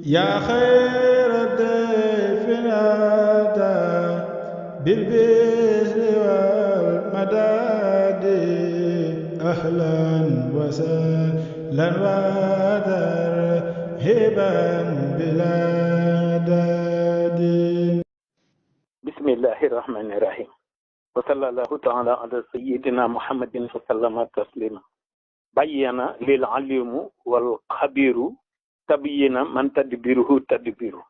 yaa xayra dayfin ataa bil bisri wal madaadi ahlan wa sahlan wa tarhiban bilaa daadi. bismillahi rahmani rahim wa sallallahu taala ala sayidina muhammadin wa sallama taslima bayyana lil alimu wal xabiru tabyina man tadbiruhu tadbiru.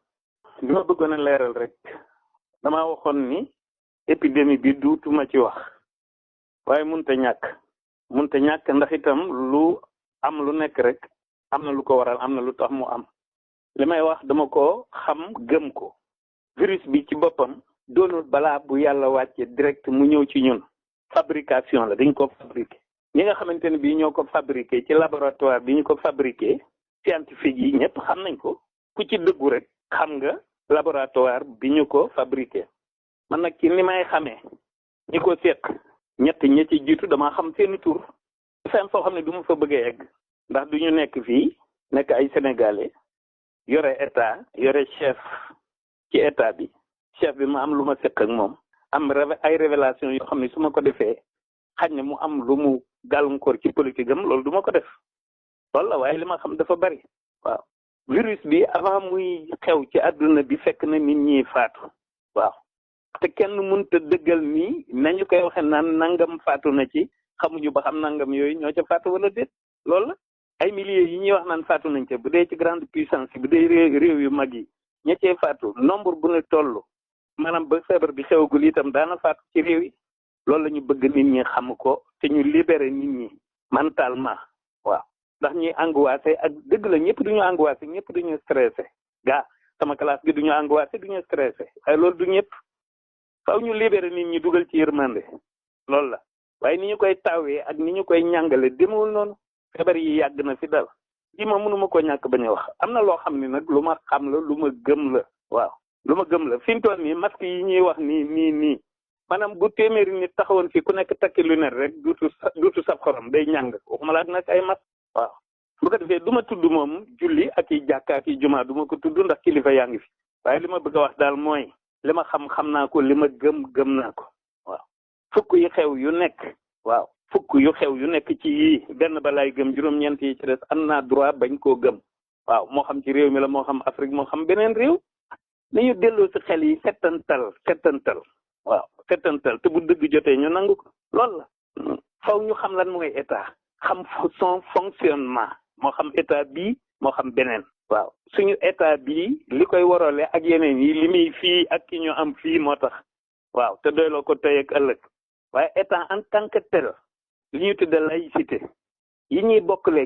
li ma bëggoon a leeral rek dama waxoon ni épidémie bi duutuma ci wax waaye munta ñàkk ndax itam lu am lu nekk rek am na lu ko waral am na lu tax mu am. li may wax dama ko xam gëm ko. virus bi ci boppam doonul balaa bu yàlla wàcce direct mu ñëw ci ñun fabrication la dañ ko fabriqué ñi nga xamante ne bii ñoo ko fabriqué ci laboratoire bi ñu ko fabriqué scientifique yi ñëpp xam nañ ko ku ci dëggu rek xam nga laboratoire bi ñu ko fabriqué. man nag ci ni may xamee ñi ko seq ñett ñi ci jiitu dama xam seeni tur fenn foo xam ne du ma fa bëggee egg ndax du ñu nekk fii nekk ay sénégalais yore état yore chef ci état bi chef bi ma am lu ma seq ak moom am ay révélation yoo xam ne su ma ko defee xañ ne mu am lu mu gàllankoor ci politique am loolu du ma ko def loolu la waaye li ma xam dafa bari. waaw virus bi avant muy xew ci àdduna bi fekk na nit ñi faatu. waaw te kenn mënta dëggal nii nañu koy waxe naan nangam faatu na ci xamuñu ba xam nangam yooyu ñoo ca faatu wala déet. loolu la ay milliers yi ñuy wax naan faatu nañ ca bu dee ci grande puissance yi bu dee réew yu mag yi ña cee faatu nombre bu ne toll maanaam ba feebar bi xewagul itam daana faatu ci réew yi. loolu la ñu bëgg nit ñi xam ko te ñu libéré nit ñi mentalement. waaw ndax ñuy angoissé ak dëgg la ñëpp duñu angoissé ñëpp duñu stressé gaa sama classe gi duñu angoissé duñu stressé waaye loolu du ñëpp faw ñu libéré nit ñi dugal ci yërmande loolu la waaye ni ñu koy tawee ak ni ñu koy ñàngale demewul noonu feebar yi yàgg na fi dal lii ma mënuma ko ñàkk bañ a wax. am na loo xam ne nag lu ma xam la lu ma gëm la. waaw lu ma gëm la fi mu toll nii masque yi ñuy wax nii maanaam bu téeméeri nit taxawoon fii ku nekk takki lunette rek duutu saf xorom day ñàng waxuma laa nag ay masque. waaw bu ko defee du ma tudd moom julli ak i jàkka ak i jumaa du ma ko tudd ndax kilifa yaa ngi fi waaye li ma bëgg a wax daal mooy li ma xam naa ko li ma gëm naa ko. waaw fukk yu xew yu nekk. waaw fukk yu xew yu nekk ci yii benn balaay gëm juróom-ñeent yi ci des am naa droit bañ koo gëm. waaw moo xam ci réew mi la moo xam Afrique moo xam beneen réew nañu delloo si xel yi settantal waaw settantal te bu dëgg jotee ñu nangu ko loolu la. faw ñu xam lan mooy état xam son fonctionnement moo xam état bii moo xam beneen. waaw suñu état bii li koy warale ak yeneen yi li muy fii ak ki ñu am fii moo tax. waaw te doyloo ko tey ak ëllëg waaye état en tant que tel li ñu tudde laïcité yi ñuy bokkale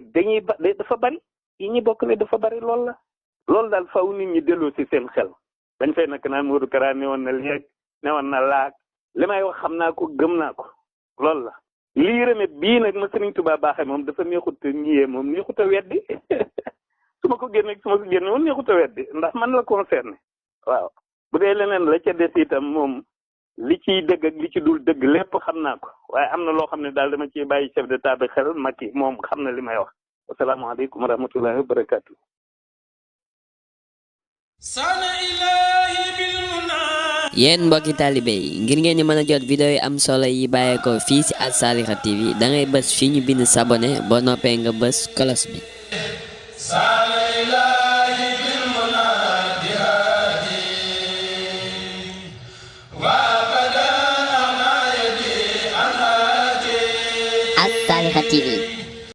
dafa bari yi ñuy bokkale dafa bari loolu la. loolu daal faw nit ñi delloo si seen xel dañ fay nekk naan Modou Kara newoon na léeg newoon na laag li may wax xam naa ko gëm naa ko loolu la. lii remet bii nag ma Sëriñ Tuubaa baaxee moom dafa neexut a ñiyee moom neexut a weddi su ma ko génne moom neexut a weddi ndax man la concerné. waaw bu dee leneen la ca des itam moom li ciy dëgg ak li ci dul dëgg lépp xam naa ko waaye am na loo xam ne daal dama ciy bàyyi chef d'état bi xel Macky moom xam na li may wax. asalaamaaleykum wa rahmatullahi wa barakaatu. yéen mbokki taalibe yi ngir ngeen di mën a jot vidéo yi am solo yi bàyyeekoo fii ci Al Saliha TV da ngay bës fii ñu bind s'abonner boo noppee nga bës cloche bi. Al Saliha TV.